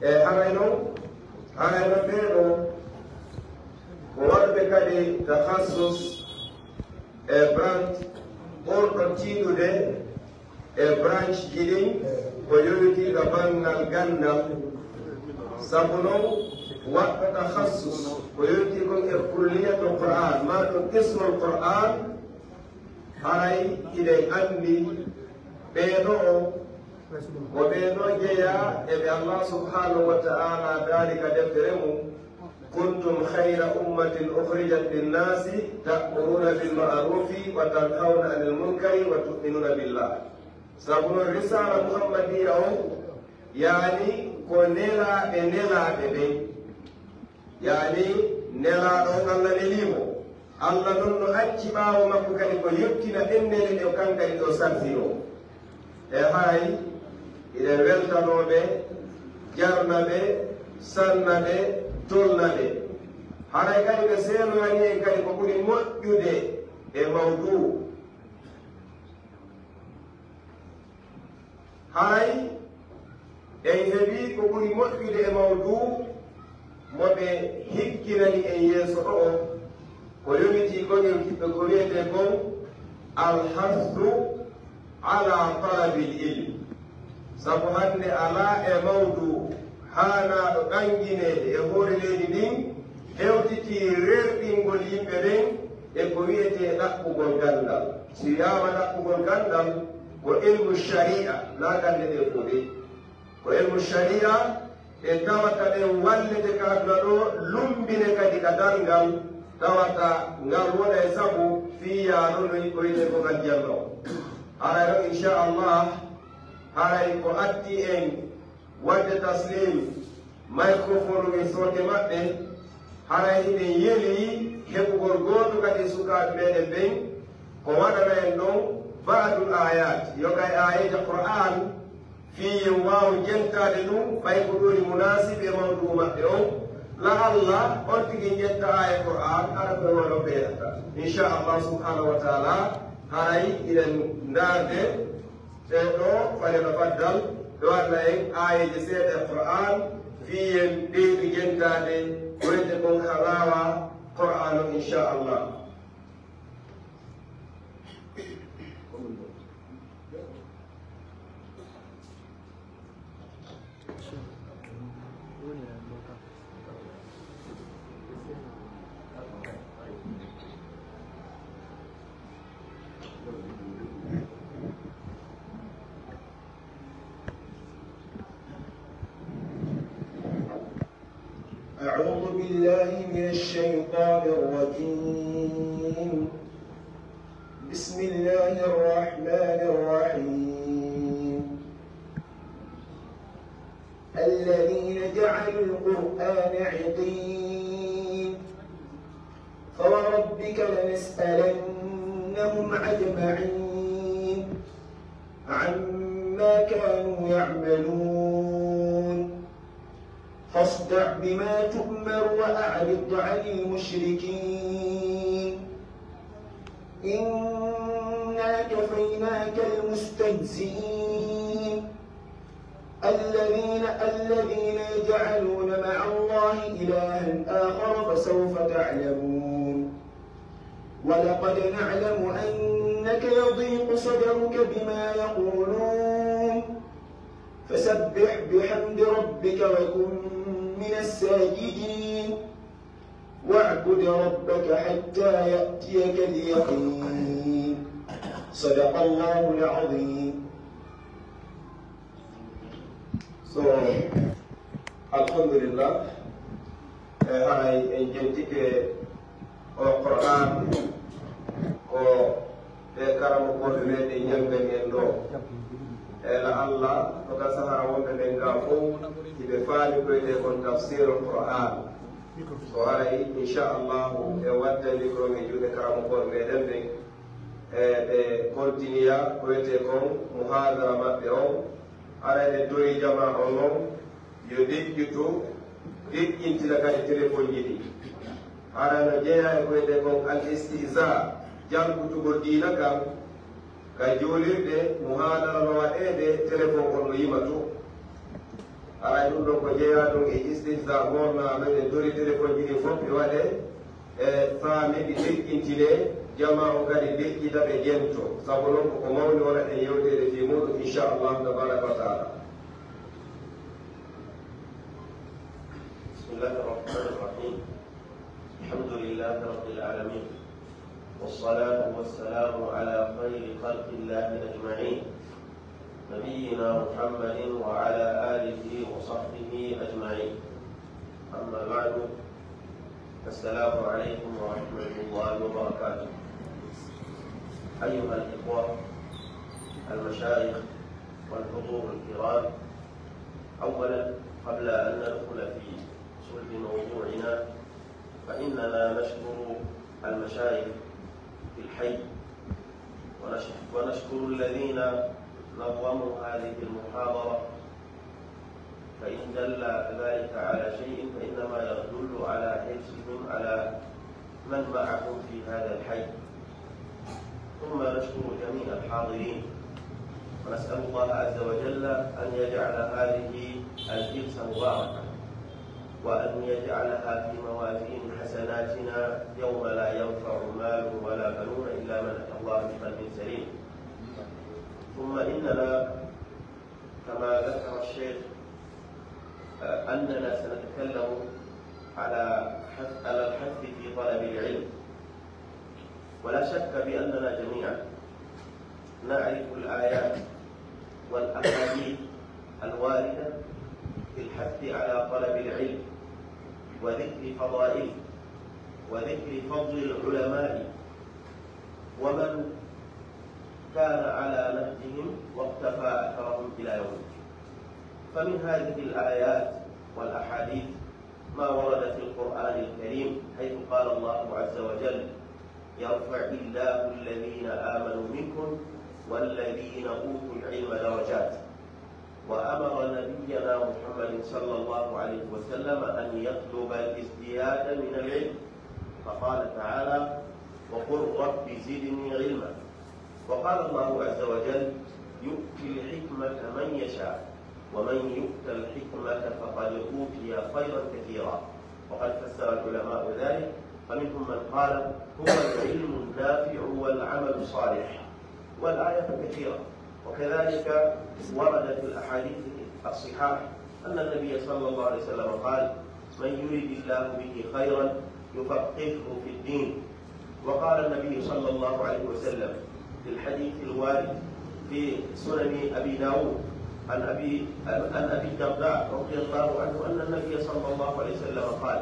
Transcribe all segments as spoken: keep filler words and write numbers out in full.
E haray noon, haray noon ɓee ɗoo ko waɗuɓe kadi takhassus e branche ɓurɗo tiiɗude e branche ji ɗin ko yowitii ka banngal ganndal. Sabu noon waɗɗo takhassus ko yowitii kon e kulliyatul Qur'an, maa ɗum qismul Qur'an, haray hiɗen anndi ɓee ɗoo ko ɓee ɗoo jeyaa e ɓe Allah subhanahu wa ta'ala daali ka deftere mum, "Kuntum khayra ummatin ukhrijat linnasi ta'muruna bil ma'rufi wa tanhawna anil munkari wa tu'minuna billah." Sabu noon risaala Muhammadiya on, yaani ko nelaaɓe nelaaɓe ɓen. Yaani, nelaaɗo on Allah nelii mo. Allah non no acci ɓaawo makko kadi ko yottina ɗenneele ɗe o kankadi ɗo sarfino. E haray, hiɗen weltanoo ɓe, jarna ɓe, sanna ɓe, tolna ɓe. Haray kadi ɓe seenoyani en kadi ko ɓuri moƴƴude e mawduu. Haray en heɓii ko ɓuri moƴƴude e mawduu mo ɓe hikkinani en yeeso ɗo'o, ko yowitii kon e kiɓɓe ko wiyetee kon alhassu ala talabil ilm. Sabu hannde alaa e mawduu haanaaɗo ɗanngineede e hoore leydi ndin hewtitii rerɗingol yimɓe ɓen e ko wiyetee ɗaɓɓugol ganndal. Si wiyaama ɗaɓɓugol ganndal, ko ilmu shari'a, naa gannde ɗen fof de. Ko ilmu shari'a, ɗe tawata ɗen wallete ka aduna ɗo, lummbine kadi ka darngal, tawata ngal wona e sabu fii yaanonoy ko wiyetee ko aljanna o. Haray ɗo, inchallah, haray ko addi en waɗde taslim microphone e sooke maɓɓe, haray hiɗen yelii heɓugol gooto kadi e sukaaɓe meɗen ɓen, ko waɗana en ɗon ba'dul ayat, yo kay aayeeje Qur'an, fii yo waawu jentaade ɗum, ɓay ko ɗum woni munaasib e mawduu maɓɓe on. La Allah, on tigi jetta aaya Qur'an, ara ko e wano ɓeydata. Inchallah subhanahu wa ta'ala, haray hiɗen ndaarde. E ɗo, falyatafaddal, ɓe waɗana en aayeeje seeɗa e Qur'an, fii en ɓeydu jentaade ko wiyetee kon halaawa Qur'an o, inchallah. أعوذ بالله من الشيطان الرجيم. بسم الله الرحمن الرحيم. الذين جعلوا القرآن عضين فوربك لنسألنهم أجمعين عما كانوا يعملون فاصدع بما تؤمر وأعرض عن المشركين إنا كفيناك المستهزئين الذين الذين يجعلون مع الله إلها آخر فسوف تعلمون ولقد نعلم أنك يضيق صدرك بما يقولون فسبح بحمد ربك وكن من الساجدين واعبد ربك حتى يأتيك اليقين صدق الله العظيم. So, alhamdulillah, e haray en jentike o Qur'an ko ɓe karamokooɓe meɗen ñanngani en ɗo. E la Allah, ko ka sahara wonɓe ɓen ga fof, hiɓe faami ko wiyetee kon tafsirul Qur'an. So haray, inchallahu, e wadda micro e juuɗe karamokooɓe meɗen ɓen. E ɓe continue ko wiyetee kon muhadara maɓɓe on. Haray ɓe tori jamaa on non, yo deƴƴitu, deƴƴintina kadi telefonji ɗi. Hara no jeyaa e ko wiyetee kon al istiza, jalkutugol diina kan, ka juulirɗe, muhadara no waɗeede, telefon on no yima to. Haray ɗum ɗo ko jeyaa ɗum e istihza, mo no amen en tori téléphone ji ɗin fof ɓe waɗe e faami ɗi deƴƴintine, jama o kadi deƴƴita ɓe jento. Sabu noon ko ko mawni wona ɗen yewteede fii muuɗum, inchallah tabaraka wa taala. بسم الله الرحمن الرحيم. الحمد لله رب العالمين. والصلاة والسلام على خير خلق الله أجمعين. نبينا محمد وعلى آله وصحبه أجمعين. أما بعد، السلام عليكم ورحمة الله وبركاته. أيها الإخوة المشايخ والحضور الكرام، أولا، قبل أن ندخل في صلب موضوعنا، فإننا نشكر المشايخ في الحي، ونش-، ونشكر الذين نظموا هذه المحاضرة، فإن دل ذلك على شيء فإنما يدل على حرصهم على من معهم في هذا الحي. ثم نشكر جميع الحاضرين، ونسأل الله عز وجل أن يجعل هذه الجلسة مباركة، وأن يجعلها في موازين حسناتنا يوم لا ينفع مال ولا بنون إلا من أتى الله بقلب سليم. ثم إننا كما ذكر الشيخ، آه، أننا سنتكلم على حث-، على الحث في طلب العلم. ولا شك بأننا جميعا نعرف الآيات والأحاديث الواردة في الحث على طلب العلم وذكر فضائله وذكر فضل العلماء ومن كان على نهجهم واقتفى أثرهم إلى يوم الدين. فمن هذه الآيات والأحاديث ما ورد في القرآن الكريم، حيث قال الله عز وجل: "يرفع الله الذين آمنوا منكم والذين أوتوا العلم درجات". وأمر نبينا محمد صلى الله عليه وسلم أن يطلب الازدياد من العلم، فقال تعالى: "وقل رب زدني علما". وقال الله عز وجل: "يؤتي الحكمة من يشاء، ومن يؤت الحكمة فقد أوتي خيرا كثيرا". وقد فسر العلماء ذلك، فمنهم من قال: "هو العلم النافع والعمل الصالح". والآيات كثيرة، وكذلك ورد في الأحاديث الصحاح أن النبي صلى الله عليه وسلم قال: "من يرد الله به خيرا يفقهه في الدين". وقال النبي صلى الله عليه وسلم في الحديث الوارد في سنن أبي داود عن أبي، عن أبي الدرداء رضي الله عنه أن النبي صلى الله عليه وسلم قال: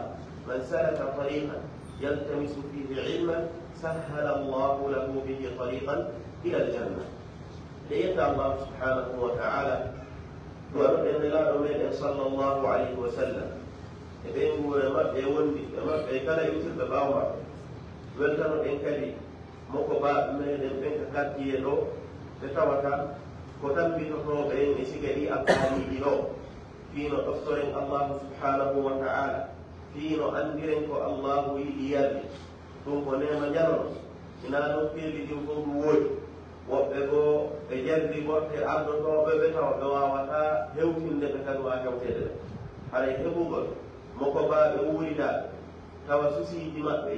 "من سلك طريقا يلتمس فيه علما سهل الله له به طريقا إلى الجنة". Nde yetta Allahu subhanahu wa ta'ala, waɗuɗen Nelaaɗo meɗen sallallahu alayhi wa sallam, e ɓeynguure maɓɓe e wondiɓɓe maɓɓe e kala iwtirɓe ɓaawo maɓɓe. Weltanoɗen kadi mokobaaɓe meɗen ɓen ka kartiye ɗo, ɓe tawata ko tammbitotooɓe en e siga ɗi alhaaliiji ɗo, fii no ɗoftoren Allahu subhanahu wa ta'ala, fii no anndiren ko Allahu yiɗi yardi. Ɗum ko neema njanono. Hinaa noon pelli ɗin fof ɗum woodi. Woɓɓe goo ɓe jarribotte ardotooɓe ɓe, tawa ɓe waawataa hewtinde ɓe kadi waa hewteede ɓe. Haray heɓugol mokobaaɓe wuuridaaɓe, tawa susiiji maɓɓe,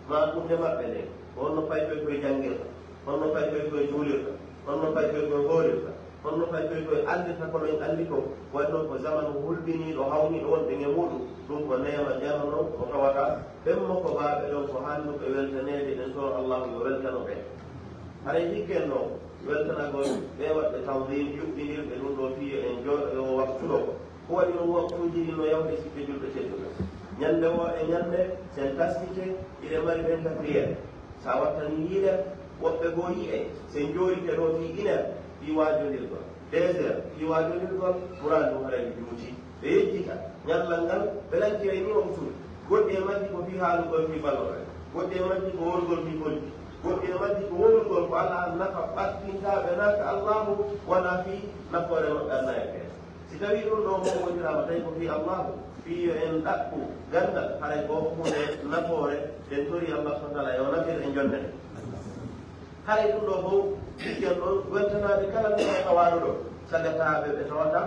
maakunde maɓɓe nden, ko honno paykoy koy janngirta, honno paykoy koy juulirta, honno paykoy koy hoolirta, honno paykoy koy anndita ko men anndi kon. Waɗi noon ko zamanu hulɓiniiɗo, hawniiɗo wonɗen e muuɗum. Ɗum ko neema njanono mo tawata ɓen mokobaaɓe ɗon ko hannduɓe weltaneede, ɗen toro Allahu yo weltano ɓe. Haray hikkenno weltanagol ɓe waɗɓe tanzim yuɓɓinirɓe ɗum ɗo fii yo en jooɗo e o waktu ɗo. Ko waɗi ɗum waktuuji ɗin no yawde siɓɓe julɓe tedduɓe. Ñannde woo e ñannde, sen taskike, hiɗen mari vingt-quatre heures. Sa wattanii yiiɗe, woɓɓe goo yi'e, sen joorike ɗo fii une heure, fii waajondirgol, deux heures, fii waajondirgol, Qur'aan ɗum haray mi juuti. Ɓe yejjita ñallal ngal, ɓe lancira e nii waktuuji. Goɗɗi e majji ko fii haalugol fii ballorɗe, goɗɗi e majji ko worgol fii kolli, goɗɗi e majji ko wowlugol ko alaa nafa ɓattintaaɓe naa ka Allaahu, wanaa fii nafoore maɓɓe annaa e feere. Si tawii ɗum ɗoo mawndiraama tawi ko fii Allaahu, fii yo en ɗaɓɓu ganndal, haray ko huunde nafoore, en torii Allaahu subhaanahu wa ta'aalaa yo nafir en jonnde nde. Haray ɗum ɗoo fof, ɗiɗɗen ɗon weltanaade kala neema tawaaɗo ɗo, sagataaɓe ɓe tawata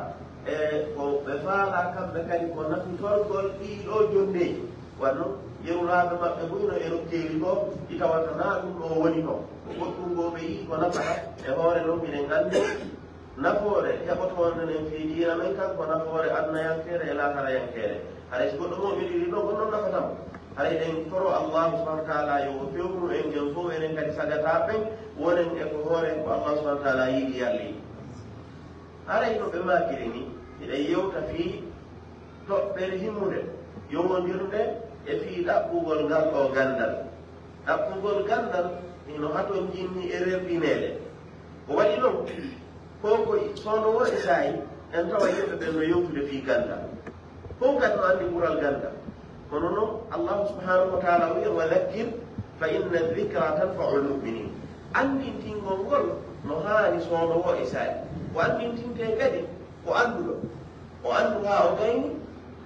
E ko ɓe faalaa kamɓe kadi ko nafitorgol ɗii ɗoo jonndeeji. Wano yeruraaɓe maɓɓe buy no e nokkeeli goo, ɗi tawata naa ɗum ɗoo woni toon. Ko goɗɗum goo ɓe yii ko nafata, e hoore noon miɗen anndi nafoore heɓotoonde nden fii diina men kan ko nafoore adnayankeere e laakarayankeere. Haray si goɗɗo mu'minirii ɗoo, ko noon nafata mo. Haray ɗen toro Allaahu subhaanahu wa taala yo o fewnu en, en fof enen kadi sagataaɓe ɓen, wonen e ko hoore ko Allaahu subhaanahu wa taala yiɗi yalli. Haray no ɓe maakiri ni, hiɗen yewta fii toɓɓere himmunde, yowondirnde e fii ɗaɓɓugol ngal ɗoo ganndal. Ɗaɓɓugol ganndal hino hatonjinni e rerɗineede. Ko waɗi non, ko ko soono woo e saa'i, en tawa yimɓe ɓen no yewtude fii ganndal. Fof kadi no anndi ɓural ganndal. Kono non, Allaahu subhaanahu wa taala wi'i, "Wa dhakkir fa inna dhikra tanfa'ul mu'minin." Anndintingol ngol no haani soono woo e saa'i. Ko anndintintee kadi ko annduɗo. O anndu haa o gayni,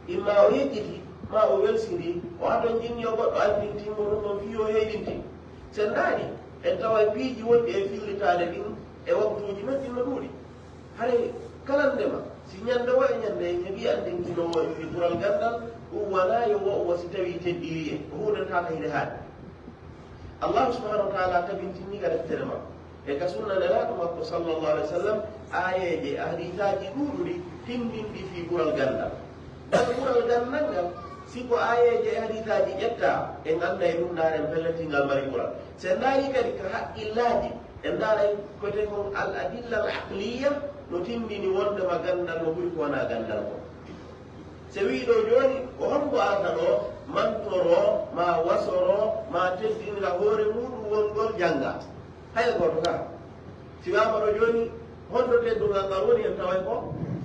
imma o yejjiti, maa o welsindii, o hatonjinni o goɗɗo anndintingo ɗum ɗon fii o heyɗintin. Senndaani, en tawa piiji wonɗi e fillitaade ɗin e waktuuji men ɗin no ɗuuɗi. Haray kala ndema, si ñannde woo e ñannde en heɓii anndintinoowo en fii ɓural ganndal, ɗum wanaa yo wo'o si tawii teddinii en, ko huunde tata hinde haani. Allaahu subhaanahu wa taala tabintinii ka deftere makko e ka sunna Nelaaɗo makko sallallaahu alayhi wa sallam, aayeeje e hadiisaaji ɗuuɗuɗi tinndinɗi fii ɓural ganndal. Ngal ɓural ganndal ngal, si ko aayeeje e hadiisaaji ƴettaa, en annday ɗum ndaaren pellet si ngal mari ɓural. Si en ndaarii kadi ka haqqillaaji, en ndaaray ko wiyetee kon al adilla al aqliya no tinndini wonndema ganndal no ɓuri ko wonaa ganndal kon. Si wii ɗoo jooni, ko hombo arata ɗoo, mantoroo, maa wasoroo, maa teddinira hoore muuɗum wongol jannga? Hay gooto kaa. Si wiyaama ɗoo jooni, honto teddungal ngal woni, en taway ko,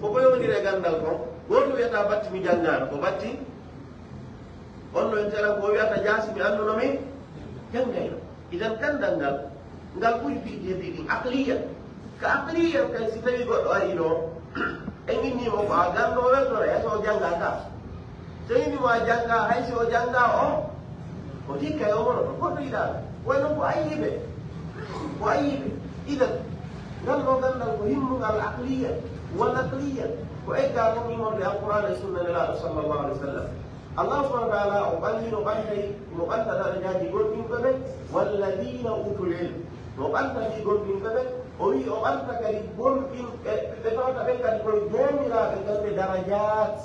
ko ko yowondiri e ganndal kon. Gooto wiyata batti mi janngaano, ko batti. On no en tera ko wiyata jaasi mi annduno mi janngayno. Idan ganndal ngal, ngal ɓuri piiji heddi ɗin aqliya. Ka aqliya kay, si tawii goɗɗo arii ɗoo, en innii mo ko a ganndo, o weltoto, hay so o janngaa ka. So innii mo a janngaa, hay si o janngaa o, o tikka e o wonoto. Goɗɗo yiɗaaka. Way non ko ayiibe. Ko ayiibe. Idan, ngal ɗoo ganndal ko himmungal aqliya, wa naqliya. Ko eggaa ɗum immorde Alqur'aan e sunna Nelaaɗo sallallaahu alayhi wa sallam. Allah subhanahu wa ta'ala o ɓangi no ɓantay, no ɓanta darajaaji gomɗinɓe ɓen, walladina utul ilm. No ɓanta ɗi gomɗinɓe ɓen, o wi'i o ɓanta kadi gomɗinɓe, ɓe tawata ɓen kadi koye joomiraaɓe ɓen ɓe darajaat.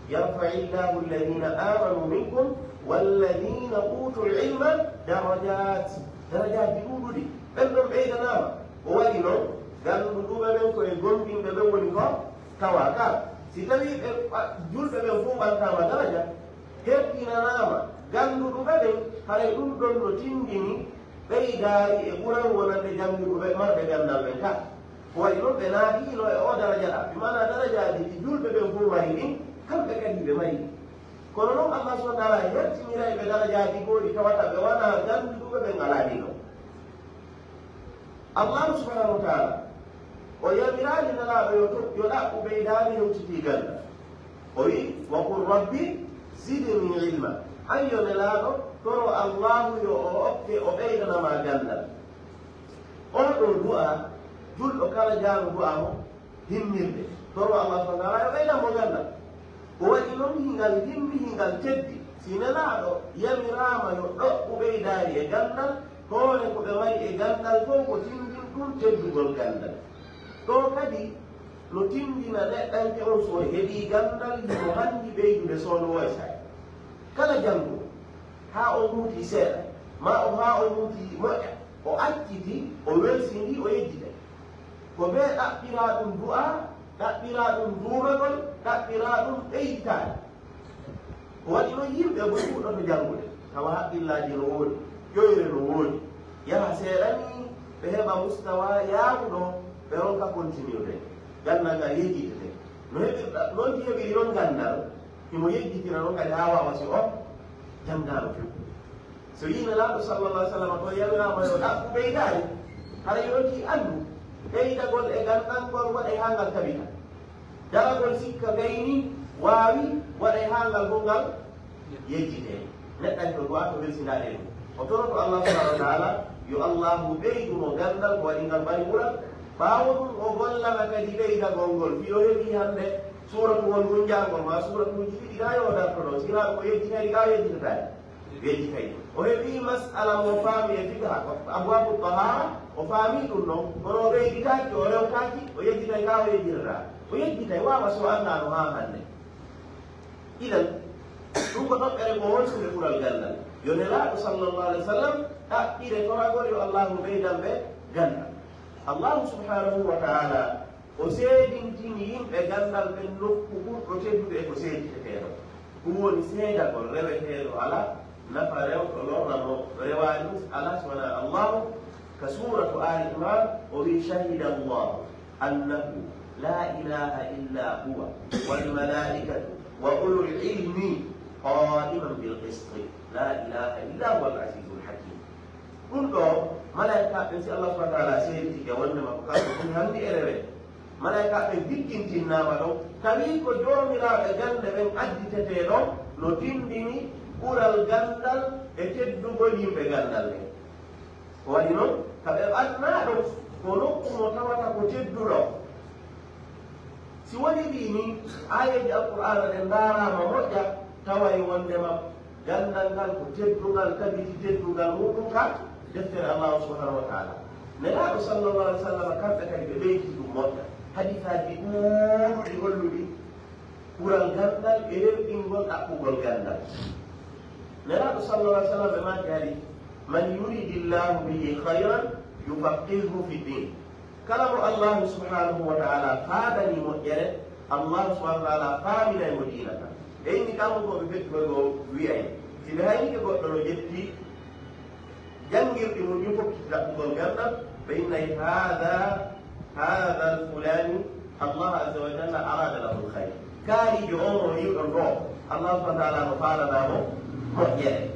Yarfa'illahu alladina amanu minkum walladina utul ilma darajat. Darajaaji ɗuuɗuɗi, ɓen ɗon ɓeydanaama. O waɗi non, gannduɗuɓe ɓen koye gomɗinɓe ɓen woni ko tawa ka. Si tawii ɓe, ɓa-, julɓe ɓen fof ɓantaama daraja, herɗinanaama gannduɗuɓe ɓen, haray ɗum ɗon no tindini ɓeydaari e ɓural wonande jannguɓe marɓe ganndal ɓen ka. Ko waɗi non ɓe naatiino e oo daraja ɗaa. Bi maanaa darajaaji ɗi julɓe ɓen fof mari ɗin, kamɓe kadi ɓe mari ɗi. Kono non Allah subhanahu wa ta'ala hertiniray ɓe darajaaji goo ɗi tawata ɓe wanaa gannduɓe ɓen alaa ɗi non. Allah subhanahu wa ta'ala o yamiraali Nelaaɗo yo to-, yo ɗaɓɓu ɓeydaari hewtitii ganndal. O wi'i, "Wa qul rabbi zidni ilma." An yo Nelaaɗo, toro Allaahu yo o okke, o ɓeydana ma ganndal. Oo ɗoo du'aa, julɗo kala jaango du'aa mo, himmirde. Toro Allah subhanahu wa ta'ala yo ɓeydan mo ganndal. Ko waɗi non hingal himmi, hingal teddi. Si Nelaaɗo yamiraama yo ɗaɓɓu ɓeydaari e ganndal, hoore ko ɓe mari e ganndal fof ko tindin ɗum teddugol ganndal. Ɗoo kadi no tindina neɗɗanke on so o heɓii ganndal, himo hanndi ɓeydude soono woo e saay. Kala janngo, haa o muuti seeɗa, maa o haa o muuti moƴƴa, o acciti, o welsindii, o yejjitay. Ko bee ɗaɓɓiraa ɗum du'aa, ɗaɓɓiraa ɗum duumagol, ɗaɓɓiraa ɗum ɓeyditaade. Ko waɗi non yimɓe ko ɗuuɗoto janngude, tawa haqqillaaji no woodi, ƴoyre no woodi. Yaha seeɗa ni, ɓe heɓa mustawa yaaruɗo, ɓe ronka continude. Ganndal ngal yejjitete. No heɓirɗa, non ti heɓiri non ganndal, himo yejjitina non kadi haa waawa si o janngaano few. So yii Nelaaɗo sallallahu alaihi wasallam ko yamiraama yo ɗaɓɓu ɓeydaari, hara yo ɗi anndu, ɓeydagol e ganndal ngol waɗay haa ngal tabita. Daragol sikka gayni waawi waɗay haa ngal fof ngal yejjitee. Neɗɗanke o du'aa ko welsindaade e ɗum. O toroto Allah subhanahu wa ta'ala yo Allahu ɓeydu mo ganndal ko waɗi ngal ɓuri ɓural. Ɓaawo ɗum o gollana kadi ɓeydagol ngol. Fii o heɓii hannde Suuratu won ɗum njanngol ma suuratuuji ɗiɗi gaa yo darto ɗon. Si Nelaaɗo ko yejjitay ɗi gaa o yejjitataake? Yejjitay. O heɓi masala mo faami e fiqha, ko abwaabu tahaara, o faami ɗum ɗon. Kono o ɓeyditaaki, o rewtaaki, o yejjitay gaa o yejjitataa? O yejjitay, waawa so anndaano haa hannde. Idan, ɗum ko toɓɓere ko wontude ɓural ganndal. Yo Nelaaɗo sallallahu alaihi wa sallam ɗaɓɓire toragol yo Allaahu ɓeydan ɓe ganndal. Allaahu subhanahu wa ta'ala o seedintini yimɓe ganndal ɓen nokku ɓurɗo teddude e ko seeditetee ɗon. Ɗum woni seedagol reweteeɗo alaa, nafa rewɗo lorna mo rewaani alaa si wanaa Allaahu. Ka suuratu Aali Imran o wi'i, "Shahida Allahu annahu la ilaha illa huwa wal malaikatu wa ulul ilmi qa'iman bil qisti la ilaha illa huwa al azizul hakim." Ɗum ɗo, malaa'ikaaɓe ɓen, si Allah subhanahu wa ta'ala seeditike wonde makko kanko tun hanndi e rewe, malaa'ikaaɓe ɓen jikkintinnaama ɗon, tawi ko joomiraaɓe gannde ɓen additetee ɗon, no tinndini ɓural ganndal e teddugol yimɓe ganndal ɓen. Ko waɗi non, ka ɓe adnaa ɗon, ko nokku mo tawata ko tedduɗo. Si wonirii ni aayeeji Alqur'aana ɗen ndaaraama moƴƴa, taway wondema ganndal ngal ko teddungal, tabiti teddungal muuɗum ka deftere Allaahu subhanahu wa ta'ala. Nelaaɗo sallallahu alaihi wa sallam, kamɓe kadi ɓe ɓeyditi ɗum moƴƴa. Hadiisaaji ɗuuɗuɗi holluɗi ɓural ganndal e rerɗingol ɗaɓɓugol ganndal. Nelaaɗo sallallahu alaihi wa sallam ɓe maaki hadiis, "Man yuridillahu bihi khairan yufaqqihhu fid din." Kala mo Allaahu subhanahu wa ta'ala faadani moƴƴere, Allaahu subhanahu wa ta'ala faaminay mo diina kan. E inni kammo ko ɓe fettuɓe goo wi'ay, si ɓe haynike goɗɗo no ƴetti janngirɗi mum ɗin fokkiti ɗaɓɓugol ganndal, ɓe innay, "Haada, haada al-fulaani, Allah azza wa jalla araada lahu al-khayr." Kaariijo on o yi'uɗon ɗoo, Allah subhanahu wa ta'ala no faalana mo moƴƴere.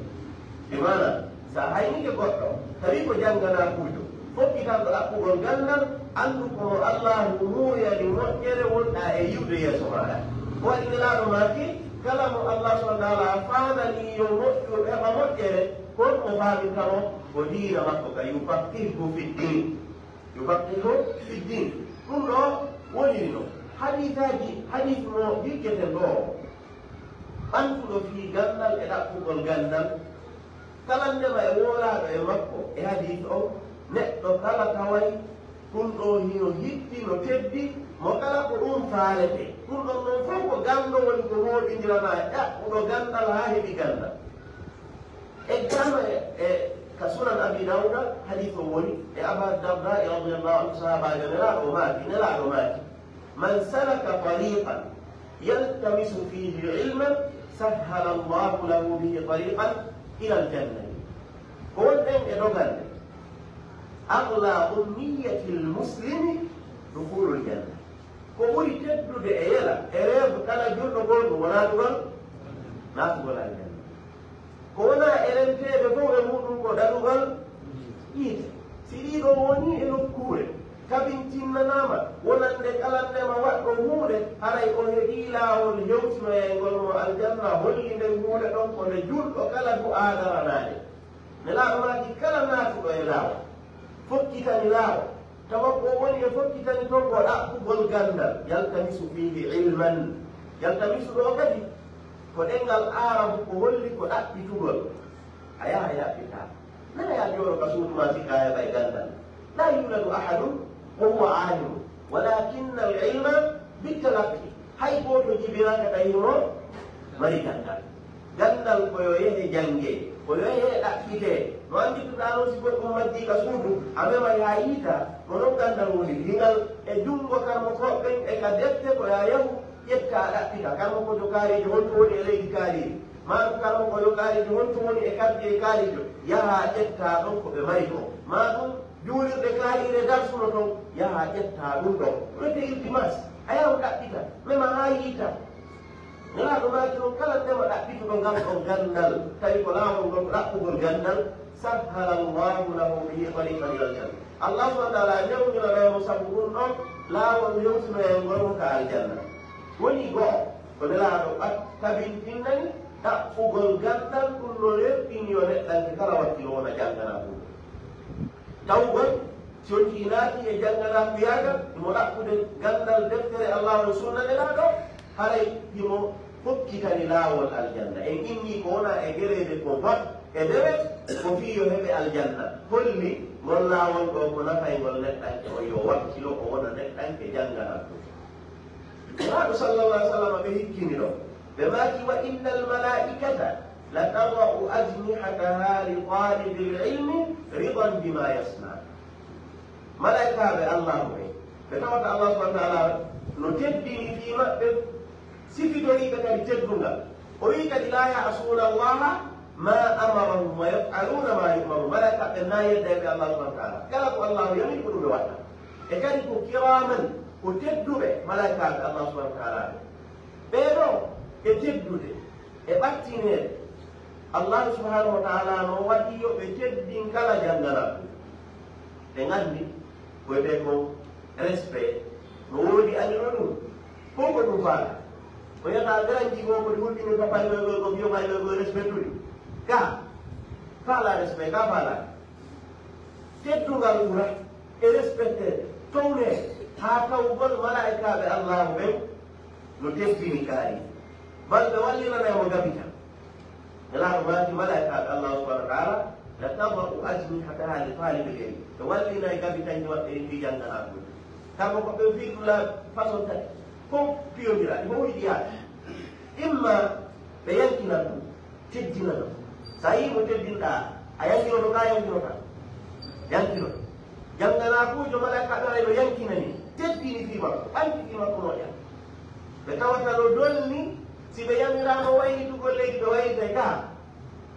Bi maana, sa haynike goɗɗo, tawi ko jannganaakuujo, fokkitanɗo ɗaɓɓugol ganndal, anndu ko mo Allaahu muuyani moƴƴere wonɗaa e yi'ude yeeso maaɗa. Ko waɗi Nelaaɗo maaki, kala mo Allah subhanahu wa ta'ala faanani yo moƴƴu, heɓa moƴƴere, ko on o faaminta mo ko diina makko ka, yufaqqihhu fid din. Yufaqqihhu fid din. Ɗum ɗo woniri no hadiisaaji, hadiis mo jikketen ɗo, ɓantuɗo fii ganndal e ɗaɓɓugol ganndal, kala ndema e woolaaɗo e makko e hadiis on, neɗɗo kala taway ɗum ɗo hino hitti, no teddi, mo kala ko ɗum faalete. Ɗum ɗon non fof ko ganndo woni ko mooɓindiranaa e ɗaɓɓuɗo ganndal haa heɓi ganndal. Exemple, e, e ka Sunan Abi Dawuda, hadiis o woni, e Aba Darda, e radiyallahu anhu, sahaabaajo Nelaaɗo o maaki, Nelaaɗo maaki, "Man salaka tariqan yaltamisu fihi ilman, sahhala Allahu lahu bihi tariqan ila al-jannah." Ko wonɗen e dogande, "Agla umniyatil muslimi dukhulul jannah." Ko ɓuri teddude e yela, e reedu kala julɗo goonɗo wonaa dugal, naatugol aljanna. Ko wonaa e renteede fof e muɗum ko darugol yiite. Si ɗiɗo woni e nokkuure, kabintinnanaama wonande kala ndema waɗɗo huunde, haray o heɓii laawol hewtinoyayngol mo aljanna, holli nden huunde ɗon ko nde julɗo kala du'aa daranaade. Nelaaɗo maaki kala naatuɗo e laawol, fokkitani laawol, tawa ko woni e fokkitani ton ko ɗaɓɓugol ganndal, yaltamisu fiihi ilman. Yaltamisu ɗo kadi ko ɗenngal Aarabu ko holli ko ɗaɓɓitugol. A yaha a ɗaɓɓita. Na a yaha jooɗo ka suudu ma sikka a heɓay ganndal. La yuladu ahadun wa huwa alimun, walakinnal ilma bittalaqqi. Hay gooto jibinaaka tawi mo mari ganndal. Ganndal ko yo yehe janngee, ko yo yehe ɗaɓɓitee. No anndituɗaa noon si goɗɗum majjii ka suudu, a mema yaa yiita, ko noon ganndal woni. Hingal e junngo karmokooɓe ɓen e ka defte ko yaa yahu ƴetta ɗaɓɓita. Karmokoojo kaariijo honto woni e leydi kaariiri? Maa ɗum karmokoojo kaariijo honto woni e quartier kaariijo? Yaha ƴetta ɗon ko ɓe mari ɗon. Maa ɗum juulirɗe kaariire darsuno ton, yaha ƴetta ɗum ɗon. Wiyete iltimas, a yahu ɗaɓɓita, mema haa yiita. Nelaaɗo maaki noon, kala ndema ɗaɓɓituɗo ngal ɗon ganndal, tawi ko laawol ngol ko ɗaɓɓugol ganndal, sahhala Allahu lahu bihi tariqan ilal janna. Allah subhanahu wa ta'ala newnirana mo sabu ɗum ɗon laawol hewtinoyayngol mo ka aljanna. Woni go'o, ko Nelaaɗo ɓat-, tabintinnani ɗaɓɓugol ganndal, ɗum no rerɗini yo neɗɗanke kala wakkilo wona jannganaa ɗum. Tawgol, si on jii naati e jannganaa kuyaagal, mo ɗaɓɓude ganndal deftere Allah e sunna Nelaaɗo, Haray himo hokkitani laawol aljanna. En inni ko wona e gereede ko bot e dewe, ko fii yo heɓe aljanna. Holli ngol laawol ɗo ko nafayngol neɗɗanke on, yo wakkilo o wona neɗɗanke jannganaaɗo. Nulaaɗo sallallahu alaihi wasallam ɓe hikkini ɗo. Ɓe maaki, "Wa innal malaa'ikata la tada'u ajnihataha li talibil ilmi ridan bima yasna." Malaa'ikaaɓe Allaahu ɓen, ɓe tawata Allah subhanahu wa ta'ala no teddini fii maɓɓe, sifitoriiɓe kadi teddungal. O wi'i kadi, "La ya'suuna Allaha ma amarahum wa yaf'aluuna ma yu'maruun." Malaa'ikaaɓe na yedda e ɓe Allah subhanahu wa ta'ala. Kala ko Allaahu yamiri ko ɗum ɓe waɗata. E kadi ko kiraaman, ko tedduɓe malaa'ikaaɓe Allah subhanahu wa ta'ala. Ɓee ɗoo e teddude, e ɓattineede, Allaahu subhanahu wa ta'ala no waɗi yo ɓe teddin kala jannganaaɗo. Ɓe nganndi ko wiyetee kon respect, no woodi anndino ɗum. Fof ko ɗum faala. Ko yata garanti ko ko ɗi hulɓini ko payɓe ko, ko fiyo payɓe ko respectude. Ka faala respect, ka faala. Teddungal ɓura e respecté, towne, haa tawgol malaa'ikaaɓe Allaahu ɓen no teddini kaari. Bal ɓe wallinanay mo gabita. Nelaaɗo maaki malaa'ikaaɓe Allaahu subhanahu wa ta'ala, "La tada'u ajnihataha li talibil ilmi." Ɓe wallinay gabitanji maɓɓe ɗin fii jannganaaɓe. Kamɓe ko ɓe fii ɗum la façon tati. Fof piyondiraaɗi, fof yiɗi yaade. Imma ɓe yankinan ɗum, teddina ɗum. So a yii mo teddinɗaa, a yankiroto ka, yankirotaa? Yankiroto. Jannganaakuujo malaa'ikaaɓe haray no yankinani, teddini fii makko, ɓanti fii makko moƴƴa. Ɓe tawata no donni, si ɓe yamiraama waylitugol leydi, ɓe waylitay ka.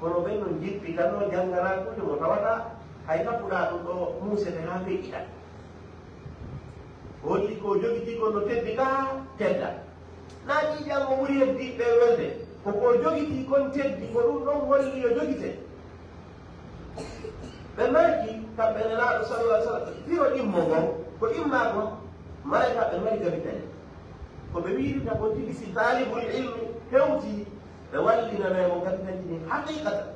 Kono ɓen no njippi tan no jannganaakuujo mo tawata hay tappuɗaa ɗum ɗo muusete haa feƴƴiɗa. Holli ko jogitii kon no teddi ka tedda. Naa ƴiiƴan mo ɓuri heddiiɓe welde, ko ko jogitii kon teddi, ko ɗum ɗon holli yo jogite. Ɓe maaki kamɓe Nelaaɗo sallallahu alaihi wasallam, firo ɗimmo ngon, ko imma kon, malaa'ikaaɓe mari gabitani. Ko ɓe wiirta kon tigi si taalibul ilmi hewtii, ɓe wallinanay mo gabitani ɗin haqiiqatan.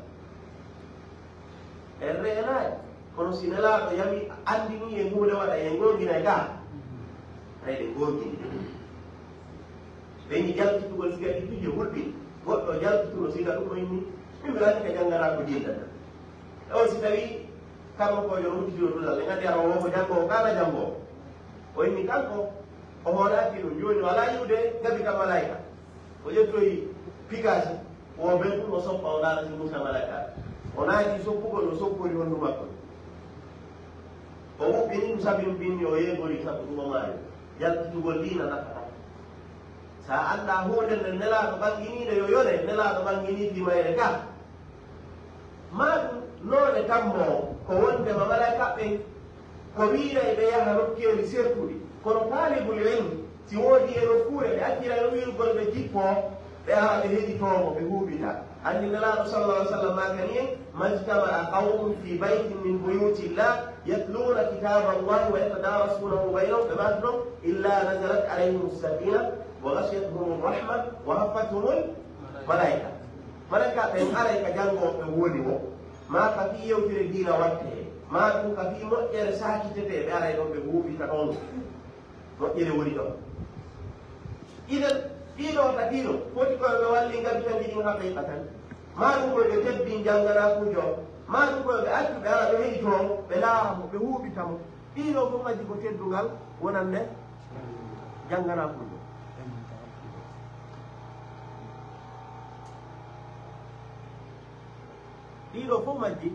En reenaani, kono si Nelaaɗo yami, anndini en huunde waɗa, en goonginay gaa. Hay ɗe goongini. Ɓe ni jalkitugol siga ɗi piiji hulɓini. Goɗɗo jalkituno siga ɗum o inni, min mbiɗa anndi ka jannganaa ko diina. E on si tawii karmokoojo no huccitiro duɗal, ɓe nganndi ara o ko janngoowo, kaana janngoowo. O inni kanko, o hoolaaki ɗum. Jooni o alaa yi'ude gabi ka malaa'ika. O ƴettoyi pigaasi, o ben ɗum o soppa, o ndaara si Muusaa malaa'ika. O naati soppugol, o soppori honndu makko. O wuɓɓini ɗum sabi ɗum binndi, o yeegori sabu ɗum o maayi. Jalkitugol diina nafataa. Sa anndaa huunde nde Nelaaɗo ɓannginiinde yo yone, Nelaaɗo ɓanngini fii mayre ka. Maa ɗum noone tammoo ko wondema malaa'ikaaɓe ɓen ko wiiray ɓe yaha nokkeeli sertuɗi. Kono taalibul ilmi, si woodi e nokkuure ɓe accira e wiirgol ɓe jippoo, ɓe ara ɓe heɗitoo mo, ɓe huuɓita. Anndi Nelaaɗo sallallahu alaihi wasallam maakani en, "Ma ijtama'a qawmun fi baytin min buyutillah yatluuna kitaba Allah wa yatadarasunahu baynahum," ɓe maaki ɗon, "illa nazalat alayhimus sakinah wa ghashiyatuhumur rahmah wa haffathumul malaa'ika." Malaa'ika ɓen aray ka janngooɓe woni wo, maa ka fii yewtere diina wattee, maa ɗum ka fii moƴƴere saakitetee, ɓe aray ɗon ɓe huuɓita ɗon. Moƴƴere woni ɗon. Idan, ɗiɗo ka ɗiɗo, foti ko ɓe walli ngabitanji ɗin haqiiqa tan. Maa ɗum ko ɓe teddin jannganaakuujo, maa ɗum ko ɓe accu ɓe ara ɓe heɗitoo mo, ɓe laara mo, ɓe huuɓita mo. Ɗiɗo fof majji ko teddungal wonande jannganaakuujo. Ɗiɗo fof majji.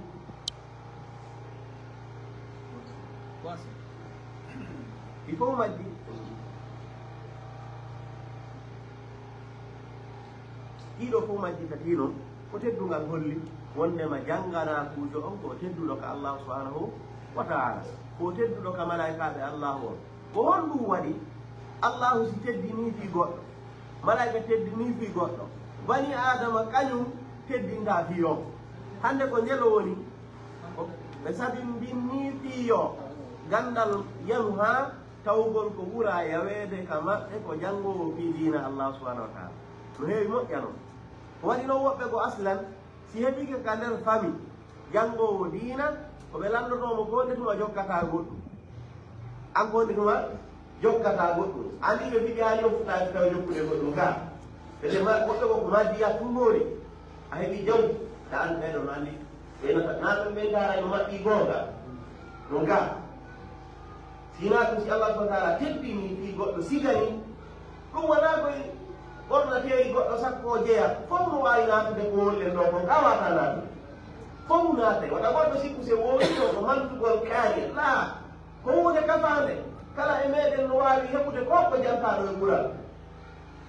Ɗi fof majji. Ɗiɗo fof majji tati non ko teddungal holli wondema jannganaakuujo on ko tedduɗo ka Allahu subhanahu wa ta'ala, ko tedduɗo ka malaa'ikaaɓe Allahu on. Ko honɗum waɗi Allahu si teddinii fii goɗɗo, malaa'ika teddinii fii goɗɗo, bani Aadama kañum teddintaa fii on? Hannde ko njelo woni, ko ɓe sabimbinnii fii yo ganndal yanu haa tawgol ko ɓura yaweede ka maɓɓe ko janngoowo fii diina Allahu subhanahu wa ta'ala. No heewi moƴƴa non. Ko waɗi non woɓɓe ko aslan, si heɓike ka nder fami janngoowo diina, ko ɓe lanndotoo mo ko nde tuma jokkataa goɗɗum. An ko nde tuma Jokkata goɗɗum. Andi ɓe mbiɗi haali o fuɗɗaaki taw jokkude goɗɗum ka. Ɓe ma woɓɓe ko ko maddiya tummoori. A heɓi jaw. Ta an ɓeɗo mandi. Ɓe nata na ɗum ɓe ndara no maɓɓi goonga. Ɗum ka. Sina ɗum si Allah subhanahu wa ta'ala teddini fi goɗɗo sigani. Ɗum wona koye ɓornateeri goɗɗo sakko jeya. Fof no waawi naatude ko wonɗen ɗo kon ka wata naatude. Fof naatay wata goɗɗo sikku se wowi ɗo ko mantugol kaari. Laa. Ko huunde kafaande. Kala e meɗen no waawi heɓude ko ko jantaaɗo e ɓural.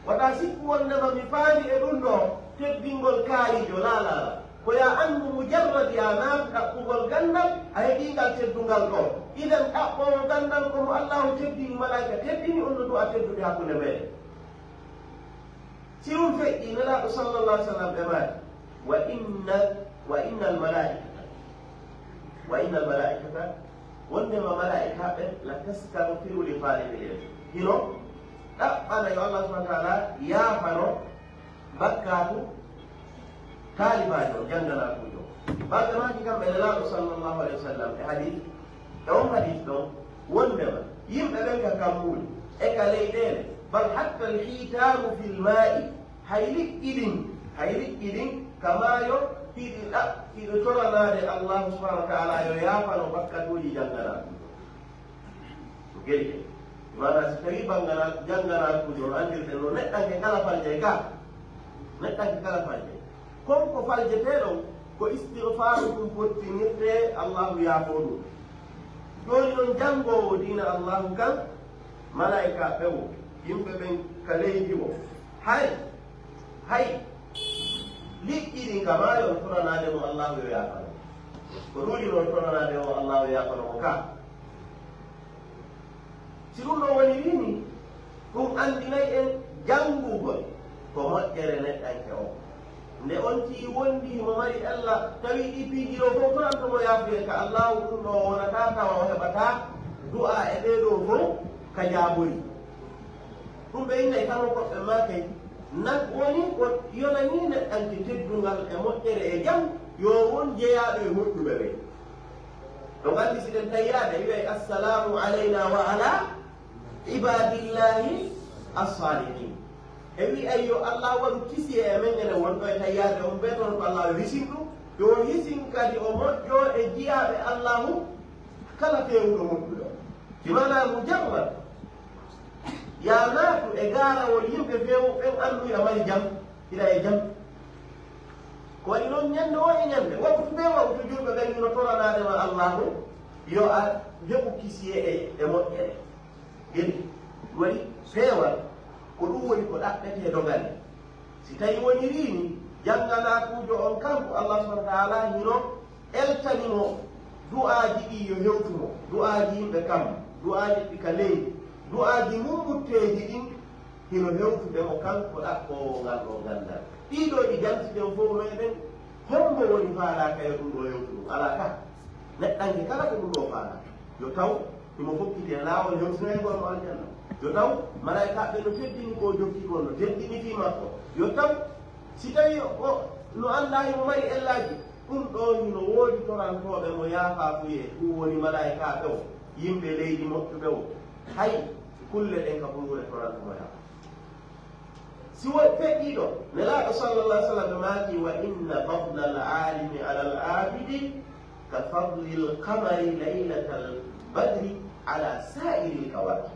Wata sikku wondema mi faami e ɗum ɗo teddingol kaarijo laalala. Ko ya anndu mujarrad ya naatu ɗaɓɓugol ganndal a heɓii ngal teddungal ɗo. Idan ɗaɓɓoowo ganndal ko mo Allahu teddini malaika teddini on no du'a teddude hakkunde meɗen. Si ɗum feƴƴi Nelaaɗo sallallahu alaihi wasallam ɓe maaki wa inna wa innal malaikata wa innal malaikata wondema malaikaaɓe la tastaghfiru li talibil ilm hino ɗaɓɓana yo Allah subhanahu wa ta'ala yaafano bakkaatu taalibaajo on jannganakuujo. Balɗe maaki kam e Nelaaɗo sallallahu alaihi wasallam e hadith e on hadith ɗon wondema yimɓe ɓen ka kammuuli e ka leyɗeele bal hatta al hitanu fil ma'i. Hay liƴƴi ɗin hay liƴƴi ɗin ka maayo hiɗi ɗa hiɗo toranaade Allahu subhanahu wa ta'ala yo yaafano bakkatuuji jannganaɗum ɗo. Ko gelle mana si tawi banngana jannganaɗum ɗo andirɗen no neɗɗanke kala faljay ka neɗɗanke kala faljay kon ko faljeteɗon ko istigfaru ɗum fottinirte Allahu yaafo ɗum. Jooni noon janngoowo diina Allahu kan malaika ɓewo yimɓe ɓen ka leydi o hay hay liƴƴi ɗin ka maayo on toranaade mo Allahu yo yaafano ko ɗuuɗi noon toranaade o Allahu yaafano mo ka si ɗum ɗo woni wini ɗum anndinay en janngugol ko moƴƴere neɗɗanke o nde on tii wondi himo mari ella tawi ɗi piiji ɗo fof toranto mo yaafuye ka Allahu ɗum ɗo wonata tawa o heɓata du'a e ɓee ɗo fof ka jaabori. Ɗum ɓe innay kamo koɓɓe maakay nan woni ko yonanii neɗɗanke teddungal e moƴƴere e jam yo won jeyaaɗo e moƴƴuɓe ɓe. Ɗo nganndi si ɗen tayyaade wi'ay assalamu alayna wa ala ibadillahi assalihin. E wi'ay yo Allah waɗu kisiye e men ene wonɗo e tayyaade on ɓe toon ko Allah yo hisin ɗum yo hisin kadi o moƴƴo e jiyaaɓe Allahu kala feewuɗo moƴƴuɗo. Si maanaa mujarrad ya naatu e gaarawol yimɓe feewu ɓen anndu hiɗa mari jam hiɗa e jam. Ko waɗi noon ñande o e ñande waktu ɓe waktu julɓe ɓen hino toranaade ma Allahu yo a heɓu kisiye e e moƴƴere. Geni waɗi feewal ko ɗum woni ko ɗaɓɓetee dogane. Si tawi wonirii ni jannganaakuujo on kanko Allah subhanahu wa taala hino eltani mo du'aaji ɗi yo hewtu mo du'aaji yimɓe kam du'aaji ɗi ka leydi du'aaji mummutteeji ɗin hino hewtude mo kanko ɗaɓɓoowo ngal ɗo ganndal. Ɗiɗo ɗi jantiten fof meɗen hombo woni faalaaka yo ɗum ɗo hewtu ɗum alaa ka neɗɗanke kala ko ɗum ɗo faalaaka yo taw himo fokkiti e laawol hewtinayngol mo aljanna. Yo taw malaykaaɓe no teddini ko jokki kon no teddini fii makko. Yo taw si tawi o no anndaa himo mari ellaaji ɗum ɗo hino woodi torantooɓe mo yaafaafuye ɗum woni malaykaaɓe o yimɓe leydi moƴƴuɓe o hay kulle ɗen ka ɓuruure toranto mo yaafa. Si won feƴƴiiɗo nelaaɗo sallallahu alaihi wasallam maaki wa inna fadla al alimi ala al abidi ka fadli al qamari laylatal badri ala sa'iri al kawakib.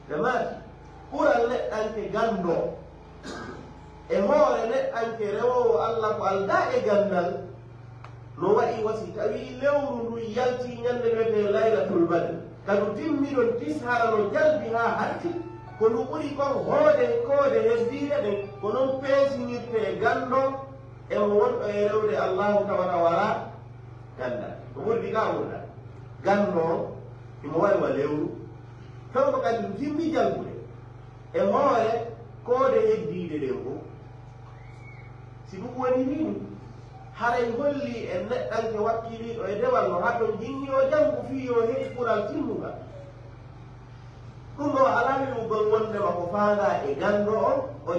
Ɓe maaki ɓural neɗɗanke ganndo e hoore neɗɗanke rewoowo Allah ko aldaa e ganndal no wayi wa si tawii lewru ndun yaltii ñannde wiyetee laylatul badri ka ndu timmi ɗon tis hara no jalbi haa hatti ko ndu ɓuri kon hoode koode heddiiɗe ɗen ko non peesinirtee ganndo e mo wonɗo e rewde Allahu tawata walaa ganndal ko ɓurdi ka wurda ganndo on himo wayi wa lewru fewndo kadi ndu timmi jalbude e hoore koode heddiiɗe ɗen fof. Si ɗum woni nii haray hollii en neɗɗanke wakkiliiɗo e dewal no haton jinni o janngu fii yo heɓi ɓural timmungal. Ɗum ɗo alaa wi'ugol wondema ko faandaa e ganndo on o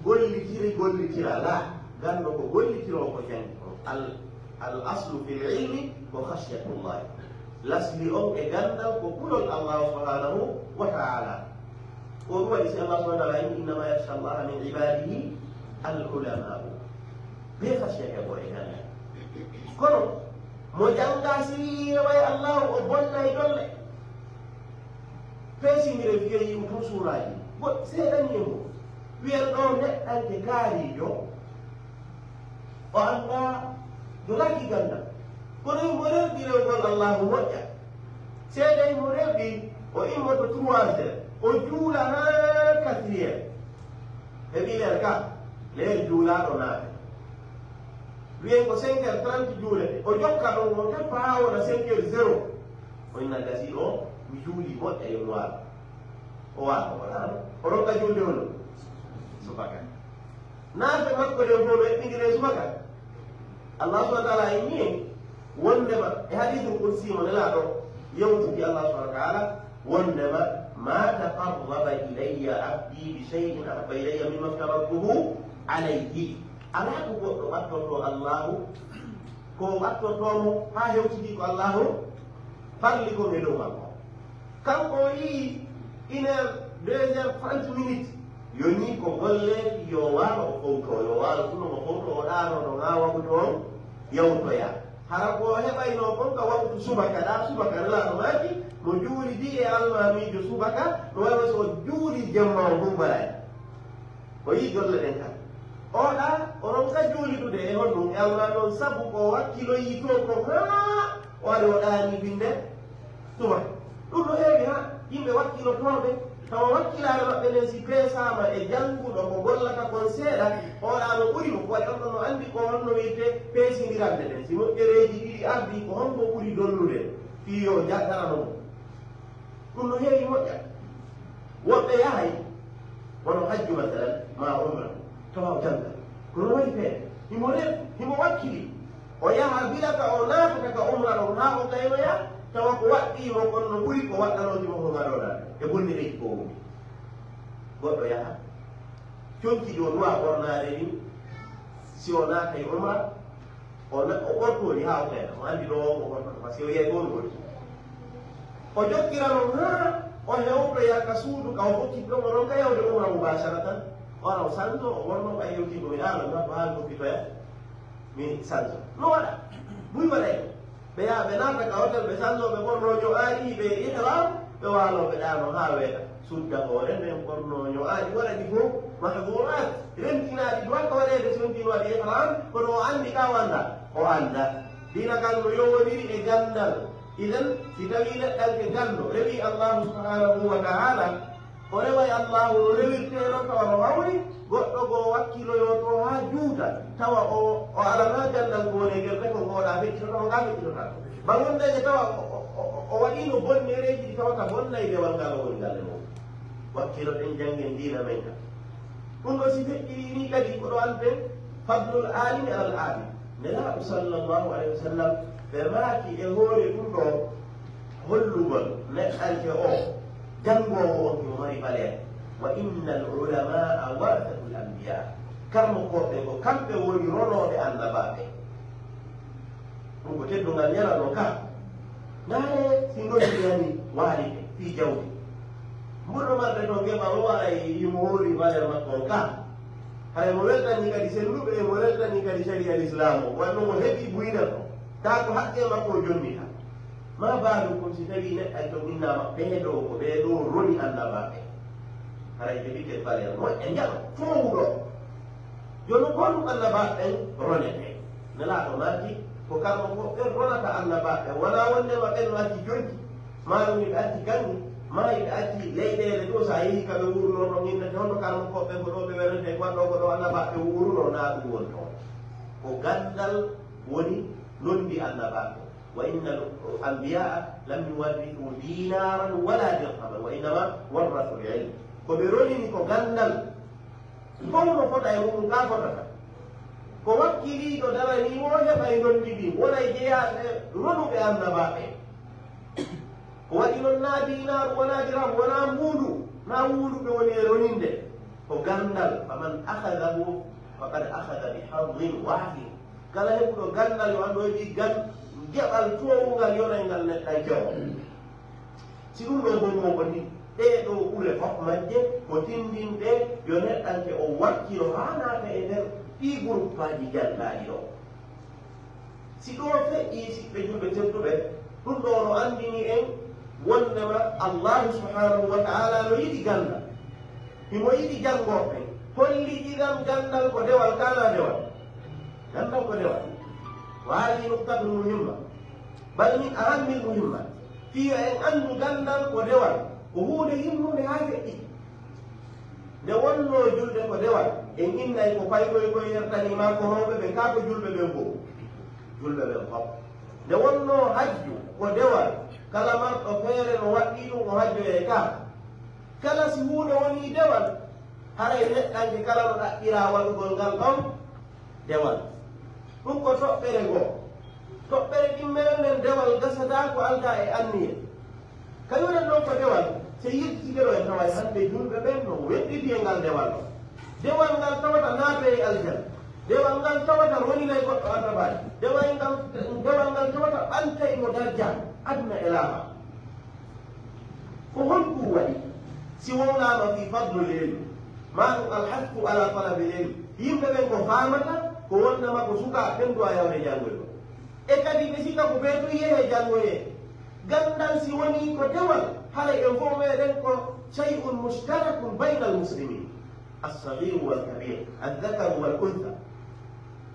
gollitiri gollitira laa ganndo ko gollitiroo ko janngi on al al aslu fil ilmi ko khashyatullahi. Lasli on e ganndal ko kulol Allahu subhanahu wa ta'ala. Ko ɗum waɗi si Allah subhanahu wa ta'ala inni innama yakhsha Allah min ibadihi al ulama'u. Ɓe khashyata ko e ganndal. Kono mo jannga si rewaay Allahu o bonnay dolle. Peesindire fiye yi'u tun suuraaji. Go seeɗan yimo. Wiyen ɗo neɗɗanke kaariijo. O anndaa, jolaaki ganndal. Kono himo rerɗi rewgol Allaahu moƴƴa. Seeɗa himo rerɗi, o immoto trois heures, o juula haa quatre heures. Heɓi leer ka, leer juulaaɗo naata. Wiyen ko cinq heures trente juulete, o jokka ɗon, o tappa haa wona cinq heures zéro. O inna gasi ɗo, mi juuli moƴƴa, yo mi waalo. O waalo, o waalo. O rokka juulde hono subaka. Naafe makko ɗen fof no eɓɓindire subaka. Allah subhanahu wa ta'ala inni en wondema e hadithul qudsi mo Nelaaɗo yewtidi Allah subhanahu wa ta'ala wondema, "Ma taqarraba ilayya abdi bi shay'in ahabba ilayya mimma aftaratuhu alayhi." Alaa ko goɗɗo ɓattorto Allahu, ko ɓattorto mo haa hewtidi ko Allahu farli ko e dow makko. Kanko o yii une heure, deux heures, trente minutes. Yoni ko golle yo waalo o fowto, yo waalo tun o fowto, o ɗaano ɗo haa waktu on yawtoya. Hara ko o heɓayno kon ka waktu subaka, ɗa subaka Nelaaɗo maaki, mo juulidi e almaamiijo subaka, no wayi so juuli jemma o ɗum balaay. O yii golle ɗen kan. Oɗa, o ronka juulitude e honɗum e almaami on sabu ko wakkiloyii to ko haa o ari o ɗaani binde. Tuma, ɗum no heewi haa yimɓe wakkilotooɓe, tawa wakkilaare maɓɓe nden si peesaama e jannguɗo ko gollata kon seeɗa, oɗa no ɓuri mo, ko waɗi on ɗon no anndi ko honno wi'ete peesindirande ɗen. Si moƴƴereeji ɗiɗi ardii, ko hombo ɓuri dolnude fii yo jaɗarano mo? Ɗum no heewi moƴƴa. Woɓɓe yahay, wano hajju masalan, ma umra, tawa o jannga. Kono waɗi feere, himo ref, himo wakkili. O yaha bila ka o naatata ka umra ɗon haa o gaynoya, tawa ko waɗɗii mo kon no ɓuri ko waɗɗanooti mo ko ngaɗoɗaa e bonnireeji ko woni. Goɗɗo yaha, conci ɗi o duwa ɓornaade ɗin, si o naatay umra, o na-, o ɓortoori haa o gayna, o anndi ɗo o ɓortoto, parce que o yiyay ɗon woni. O jokkira non haa o hewtoya ka suudu ka o fokkiti ɗon, o ɗon ka yawde umra mubasharatan, o ara o sanno, o ɓorno ɓay yewti ko mi ɗaano, ngam ko haa fokkitoya. Mi sanso. No waɗa? Buy waɗay. Ɓe yaha, ɓe naata ka hotel, ɓe sanso, ɓe ɓorno ño'aari, ɓe ihram, ɓe waalo, ɓe ɗaano haa weeɗa. Sudda hoore nden, ɓorno ño'aari, waɗa ɗi fof, mahdurat, rentinaaɗi, duwa ka waɗeede, so wonti waɗi ihram, kono o anndi ka wanda? O annda. Diina kan no yowondiri e ganndal. Idan, si tawii neɗɗanke ganndo, rewi Allahu subhanahu wa ta'ala, o reway Allahu no rewirtee non, tawa no hawri, goɗɗo goo wakkiloyoo to haa juuta, tawa o, o alanaa ganndal gooneegel, te ko ngooɗaa feƴƴitoto, ko ngaa feƴƴitotaako. Ma wondeede tawa o, o, o, o waɗiino bonnereeji ɗi tawata bonnay dewal ngal o woni galle mum. Wakkiloɗen, janngen diina men kan. Ɗum ɗo si feƴƴirii nii kadi, ko ɗo annduɗen fadlul aalimi alal aabid. Nelaaɗo sallallahu alayhi wa sallam, ɓe maaki e hoore ɗum ɗo hollugol neɗɗanke o, janngoowo on, himo mari valeur. "Wa innal ulamaa warasatul anbiyaa." Karmokooɓe ko kamɓe woni ronooɓe annabaaɓe. Ɗum ko teddungal ñalano ka. Ndaare si ngoni yani waalide fii jawdi. Mbuɗo marde to ngeɓa o waray himo hoori valeur makko on ka. Haray mo weltani kadi sennduɓe, mo weltani kadi sariya Lislaam o. Wanno mo heɓi buyna ko. Taa ko haqqee makko o jonnita. Ma baalu kum si tawii neɗɗanke on innaama ɓee ɗoo ko ɓee ɗoo roni annabaaɓe. Haray heɓike valeur moƴƴa njaɓa foowuɗo. Jooni ko honɗum annabaaɓe ɓen ronetee? Nelaaɗo maaki, ko karmokooɓe ɓen ronata annabaaɓe ɓen. Wanaa wonndema ɓen no acci conci, maa ɗum hiɓe acci ganni, maa hiɓe acci leyɗeele ɗo, so a yehii ka ɓe wuurunoo ɗon, innete honno karmokooɓe ɓen ko ɗo ɓe weretee, ko waɗɗoo ko ɗo annabaaɓe ɓen wuurunoo, naa ɗum woni toon. Ko ganndal woni nonndi annabaaɓe. "Wa innal anbiyaa lam yuwarrisu dinaaran wala dirhaman, wa innama warrasul ilm." Ko ɓe ronini ko ganndal. Fow no fota e muɗum ka fotata. Ko wakkiliiɗo daranii mo heɓay nonndi ndin, wonay jeyaaɗo e ronuɓe annabaaɓe. Ko waɗi non naa diinaaru, wonaa dirham, wonaa mbuudu, naa wuuduɓe woni e roninde. Ko ganndal, faman akhadahu faqad akhada bi hadhin wafir. Kala heɓuɗo ganndal yo anndu o heɓi gan-, Geɓal toowungal yonay ngal neɗɗanke o. Si ɗum ɗo bonno ko ni, ɗee ɗoo ɓure fof majje ko tindinɗe yo neɗɗanke o wakkilo haa naata e nder ɗii guruppaaji jannaaɗi ɗo. Si ɗoo feƴƴii, siɓɓe julɓe tedduɓe, ɗum ɗo no anndini en wondema Allahu subhanahu wa ta'ala no yiɗi ganndal. Himo yiɗi janngooɓe. Holli idan ganndal ko dewal, kaa alaa dewal? Ganndal ko dewal. Wa hadi nuqtatun muhimma. Bal min ahammil muhimmat. Fii en anndu ganndal ko dewal. Ko huunde himmunde haa feƴƴi. Nde wonnoo julde ko dewal, en innay ko paykoy koy hertanii maa ko mawɓe ɓen, kaa ko julɓe ɓen fow? Julɓe ɓen fow. Nde wonnoo hajju ko dewal, kala marɗo feere no waɗɗii ɗum o hajjoyay kaa. Kala si huunde wonii dewal, haray neɗɗanke kala no ɗaɓɓiraa waɗugol ngal ɗon dewal. Ɗum ko toɓɓere goo. Toɓɓere ɗimmere nden dewal gasataa ko aldaa e anniya. Kañum en ɗon ko dewal, so yiltitike ɗo en taway hannde julɓe ɓen no weɗɗiti e ngal dewal ɗo. Dewal ngal tawata naatay e aljanna. Dewal ngal tawata roninay goɗɗo annabaade. Dewal ngal, dewal ngal tawata ɓantay mo darja aduna e laafa. Ko honɗum waɗi si wowlaama fii fadlul ilmi, maa ɗum alhasku ala talabil ilmi? Yimɓe ɓen ko faamata ko wondema ko sukaaɓe ɓen duwa yawde janngoyde. E kadi ɓe sika ko ɓee tun yehee janngoyee. Ganndal si wonii ko dewal, haray en fof meɗen ko shay'un mushtarakun baynal muslimin, as-saghiru wal kabir, adh-dhakaru wal untha.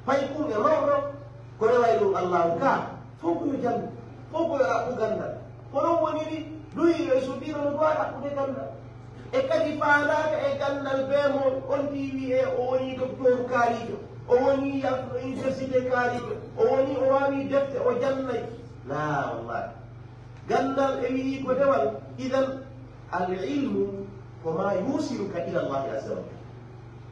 Paykun e mawɗo, ko reway ɗum Allahu kaa, fof ko yo janngu, fof ko yo ɗaɓɓu ganndal. Ko ɗum woniri duyiiɗo e suddiiɗo no duwa ɗaɓɓude ganndal. E kadi faandaaka e ganndal bee mo on tii wiyee o wonii doktooru kaariijo, o wonii yaltuɗo université kaariijo, o wonii o waawii defte o jannay. Laa, wallahi. Ganndal e wi'i ko dewal, idan al ilmu ko ma yusiluka ila Allahi azza wa jalla.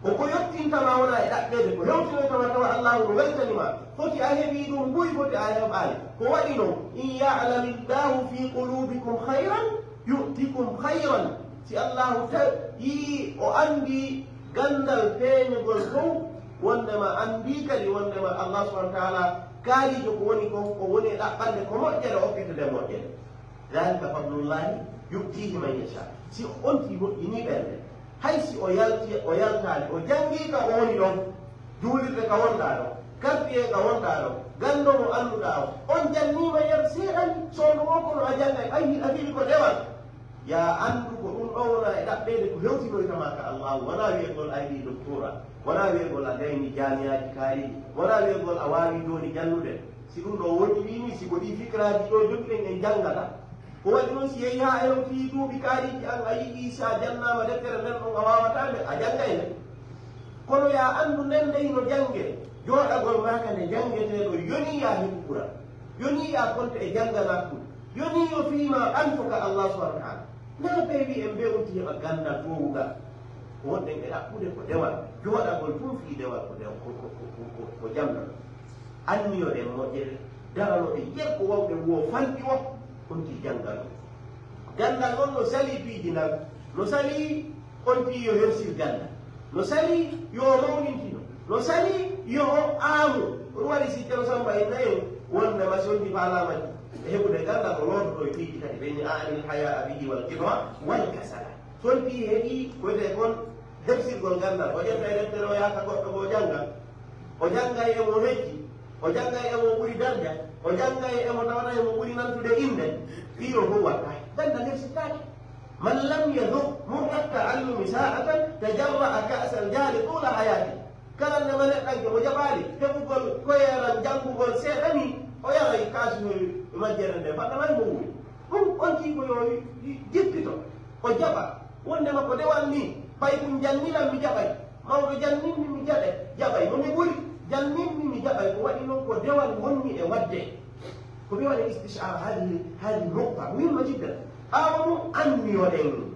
Ko ko yottinta ma wona e ɗaɓɓeede, ko hewtinoyta ma tawa Allahu no weltani ma. Foti a heɓii ɗum buy, foti a heɓaali. Ko waɗi non, in ya'lamillahu fi qulubikum khayran, yu'tikum khayran. Si Allahu ta-, yii o anndi ganndal feeñugol fow, wondema anndi kadi wondema Allah subhanahu wa ta'ala kaalijo ko woni ko, ko woni e ɗaɓɓande ko moƴƴere, okkete nde moƴƴere. Dhalika fadlullahi yu'tihi man yasha. Si o onti moƴƴinii ɓernde, hay si o yalti, o yaltaali, o janngii ka o woni ɗon, juulirde ka wonɗaa ɗon, quartier ka wonɗaa ɗon, ganndo mo annduɗaa o, on janniima yer seeɗan, soono o kono a janngay, ay, a fili ko dewal. Yaa anndu ko ɗum ɗo wona e ɗaɓɓeede ko hewtinoyta ma ka Allahu, wonaa wi'egol a yiɗi doktora, wonaa wi'egol a gayni jaamiyaaji kaariɗi, wonaa wi'egol a waawi jooni jannude. Si ɗum ɗo woɗɗi wiimi, si ko ɗii fikiraaji ɗo jogiɗen en janngata, ko waɗi noon si yehi haa a hewtii duuɓi kaariiji an, a yi'ii si a jannaama deftere nden ɗon a waawataa nde, a janngay nde. Kono yaa anndu nden nde hino janngee, jooɗagol maa ka nde janngeteeɗo yonii yaa heɓu Qur'an, yonii yaa konte e jannganaa ɗum, yonii yo fii maa ɓanto ka Allah subhanahu wa ta'ala. Nde ɓe wi'i en ɓe onti heɓa ganndal toowungal, ko wonɗen e ɗaɓɓude ko dewal, jooɗagol tun fii dewal ko dew-, ko, ko, ko, ko, ko, ko jamma. Anniyoɗen moƴƴere, daranoɗen yer ko wawɗen woo fanɗi o, onti janngal o. Ganndal on no salii piiji nan, no salii onti yo hersir ganndal, no salii yo mawnintino, no salii yo o aamu. Ɗum waɗi si Ceerno Samba en nayen wonde ma si onti faalaama e heɓude ganndal, o loototo e piiji kadi, ɓe ni anil hayaa bihi wal kibra wal kasala. Sonti heɓi ko wiyetee kon hersirgol ganndal. O ƴetta e deftere o yaha ka goɗɗo goo jannga. O janngay e mo hecci. O janngay e mo ɓuri darja. O janngay e mo tawata e mo ɓuri nantude innde. Ɗii o fow waɗtaaki. Ganndal hersittaaki. Man lam yaduq murra ta'allumi sa'atan tajarra'a ka'sal jahli tula hayati. Kala nde ma neɗɗanke mo jaɓaali heɓugol koyeeral janngugol seeɗa ni, o yaray kaasinoy majjere nde, faɗɗa may mo wuuri. Ɗum on tii ko yo jippito, o jaɓa. Wondema ko dewal ni, ɓay ɗum jannilan mi jaɓay. Mawɗo janninmi mi jaɓe, jaɓay. No mi ɓuri, janninmi mi jaɓay. Ko waɗi noon ko dewal ngonmi e waɗde. Ko mi waɗa istishara hadi, hadi nokta, muhimma jiddan. Ɓaawo ɗum anniyoɗen.